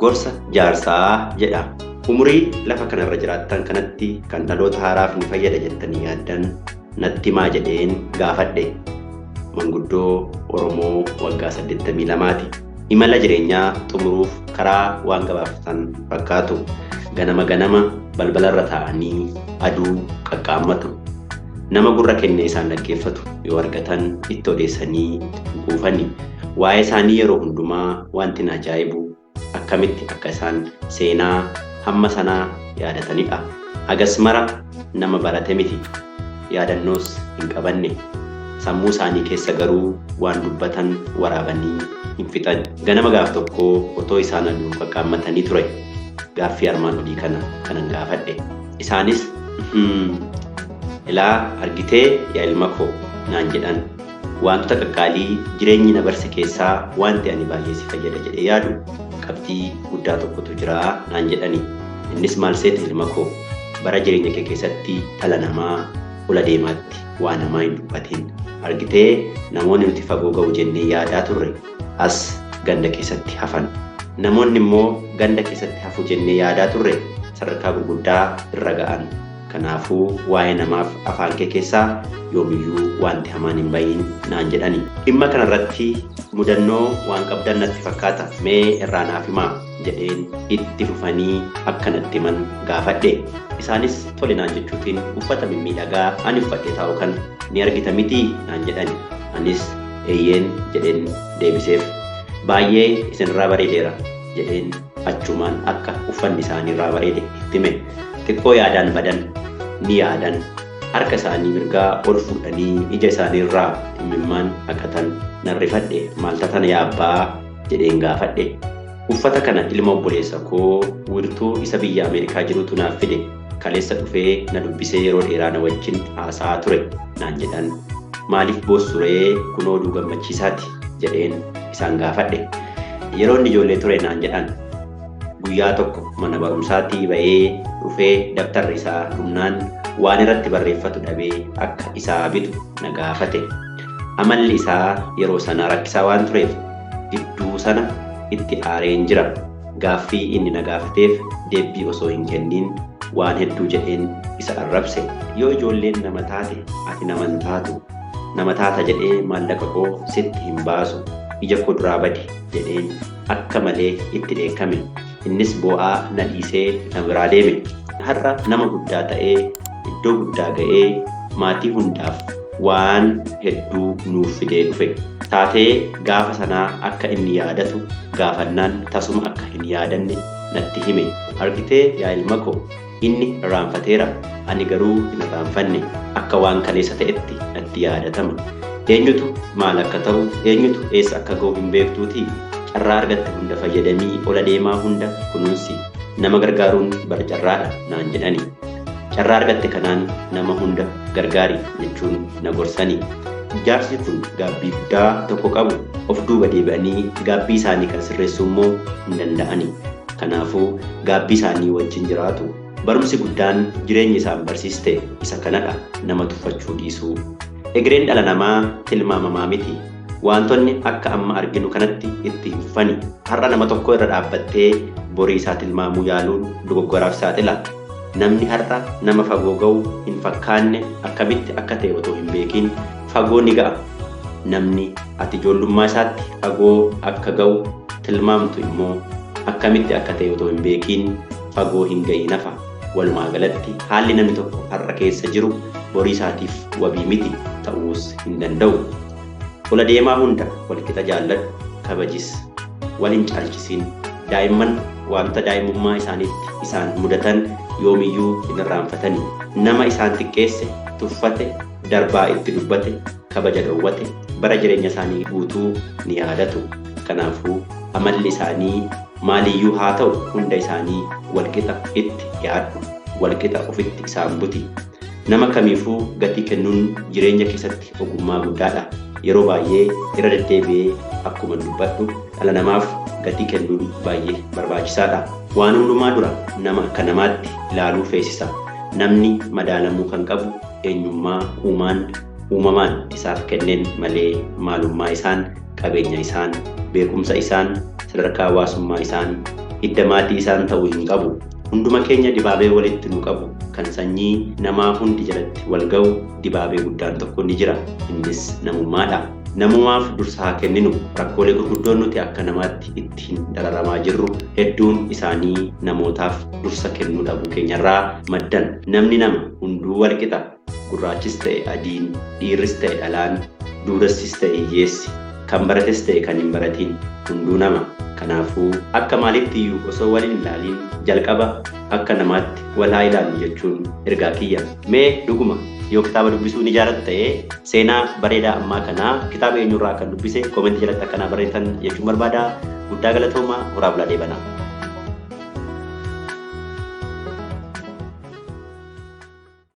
Gorsa jaarsaa jedha. Umurii lafa kanarra jiraattan kanatti kan dhaloota haaraaf ni fayyada jettanii yaaddan natti himaa jedheen gaafadhe. Manguddoo Oromoo waggaa 82ti. Imala jireenyaa xumuruuf karaa waan gabaabsatan fakkaatu. Ganama ganama balbalarra taa'anii aduu qaqqaammatu. Nama gurra kennee isaan dhaggeeffatu yoo argatan itti odeessanii quufani. Waa'ee isaanii yeroo hundumaa wanti na ajaa'ibu akkamitti akka isaan seenaa hamma sanaa yaadatanidha. Hagas mara nama barate miti. Yaadannoos hin qabanne. Sammuu isaanii keessa garuu waan dubbatan waraabanii hin fixan. Ganama gaaf tokkoo otoo isaan aduu qaqqaammatanii ture. Gaaffii armaan olii kana kanan gaafadhe. Isaanis ilaa argitee yaa ilma koo naan jedhan. Wantoota qaqqaalii jireenyi na barse keessaa wanti ani baay'ee si fayyada jedhee yaadu qabxii guddaa tokkotu jira naan jedhani. Innis maal seete ilma koo, bara jireenya kee keessatti dhala namaa ola deemaatti waa namaa hin dubbatin. Argitee namoonni nuti fagoo ga'u jennee yaadaa turre as ganda keessatti hafan. Namoonni immoo ganda keessatti hafu jennee yaadaa turre sadarkaa gurguddaa irra ga'an. Kanaafuu waa'ee namaaf afaan kee keessaa yoomiyyuu wanti hamaan hin bahin naan jedhani. Dhimma kanarratti mudannoo waan qabdan natti fakkaata, mee irraa naaf himaa jedheen itti fufanii akka natti himan gaafadhe. Isaanis tole naan jechuutiin uffata mimmiidhagaa ani uffadhee taa'u kana ni argita mitii naan jedhani. Anis eeyyeen jedheen deebiseef. Baay'ee isinirraa bareedeera jedheen achumaan akka uffanni isaaniirraa bareede itti hime. Xiqqoo yaadaan badan ni yaadan. Harka isaanii mirgaa ol fuudhanii ija isaaniirraa imimmaan haqatan. Nan rifadhe, maal taatan yaa abbaa jedheen gaafadhe. Uffata kana ilma obboleessa koo wiirtuu isa biyya Ameerikaa jirutu naaf fide. Kaleessa dhufee na dubbisee yeroo dheeraa na wajjin haasa'aa ture naan jedhan. Maaliif boossu ree, kunoo oduu gammachiisaati jedheen isaan gaafadhe. Yeroo inni ijoollee ture naan jedhan. Guyyaa tokko mana barumsaatii ba'ee dhufee dabtarri isaa dhumnaan waan irratti barreeffatu dhabee akka isaa bitu na gaafate. Amalli isaa yeroo sana rakkisaa waan tureef gidduu sana itti aareen jira. Gaaffii inni na gaafateef deebii osoo hin kennin waan hedduu jedheen isa arrabse. Yoo ijoolleen nama taate ati nama hin taatu. Nama taata jedhee maallaqa koo sitti hin baasu. Ija koo duraa badi jedheen akka malee itti dheekkame. Innis boo'aa na dhiisee na biraa deeme. Har'a nama guddaa ta'ee iddoo guddaa ga'ee maatii hundaaf waan hedduu nuuf fidee dhufe. Taatee gaafa sanaa akka inni yaadatu gaafannaan tasuma akka hin yaadanne natti hime. Argitee yaa ilma koo, inni irraanfateera, ani garuu hin irraanfanne. Akka waan kaleessa ta'etti natti yaadatama. Eenyutu maal akka ta'u, eenyutu eessa akka ga'u hin beektuutii? Carraa argatte hunda fayyadamii ola deemaa hunda kunuunsi. Nama gargaaruun bara carraadha naan jedhani. Carraa argatte kanaan nama hunda gargaari jechuun na gorsani. Jaarsi kun gaabbii guddaa tokko qabu. Of duuba deebi'anii gaabbii isaanii kan sirreessuu immoo hin danda'ani. Kanaafuu gaabbii isaanii wajjin jiraatu. Barumsi guddaan jireenya isaan barsiiste isa kanadha, nama tuffachuu dhiisuu. Egereen dhala namaa tilmaamamaa miti. Wantoonni akka amma arginu kanatti itti hin fufani. Har'a nama tokko irra dhaabbattee borii isaa tilmaamuu yaaluun dogoggoraaf saaxila. Namni har'a nama fagoo ga'u hin fakkaanne akkamitti akka ta'e otoo hin beekin fagoo ni ga'a. Namni ati ijoollummaa isaatti fagoo akka ga'u tilmaamtu immoo akkamitti akka ta'e otoo hin beekin fagoo hin ga'iin hafa. Walumaa galatti haalli namni tokko har'a keessa jiru borii isaatiif wabii miti, ta'uus hin danda'u. Ola deemaa hunda walqixa jaalladhu, kabajis, wal hin caalchisiin. Daa'imman wanta daa'imummaa isaaniitti isaan mudatan yoomiyyuu hin irraanfatani. Nama isaan xiqqeesse, tuffate, darbaa itti dubbate, kabaja dhowwate, bara jireenya isaanii guutuu ni yaadatu. Kanaafuu amalli isaanii maaliyyuu haa ta'u hunda isaanii walqixa itti dhiyaadhu, walqixa ofitti isaan buti. Nama kamiifuu gatii kennuun jireenya keessatti ogummaa guddaadha. Yeroo baay'ee irra deddeebi'ee akkuma dubbadhu dhala namaaf gatii kennuun baay'ee barbaachisaadha. Waan hundumaa dura nama akka namaatti ilaaluu feesisa. Namni madaalamuu kan qabu eenyummaa uumamaan isaaf kenneen malee maalummaa isaan, qabeenya isaan, beekumsa isaan, sadarkaa hawaasummaa isaan Hidda maatii isaan ta'uu hin qabu. Hunduma keenya dibaabee walitti nu qabu kan sanyii namaa hundi jalatti wal ga'u dibaabee guddaan tokko ni jira. Innis namummaadha. Namumaaf dursa haa kenninu. Rakkoolee gurguddoon nuti akka namaatti ittiin dararamaa jirru hedduun isaanii namootaaf dursa kennuu dhabuu keenyarraa maddan. Namni nama hunduu wal qixa. Gurraachis ta'e adiin, dhiirris ta'e dhalaan, duudassis ta'e hiyyeessi, kan barates ta'e kan hin baratiin hunduu nama. Kanaafuu akka maalitti iyyuu osoo wal hin ilaaliin jalqaba akka namaatti wal haa ilaallu jechuun ergaa kiyya. Mee dhuguma yoo kitaaba dubbisuu ni jaalattu ta'ee seenaa bareedaa ammaa kanaa kitaaba eenyurraa kan dubbise koomentii jalatti akkanaa barreessan jechuun barbaada. Guddaa galatoomaa, horaa bulaa deebanaa.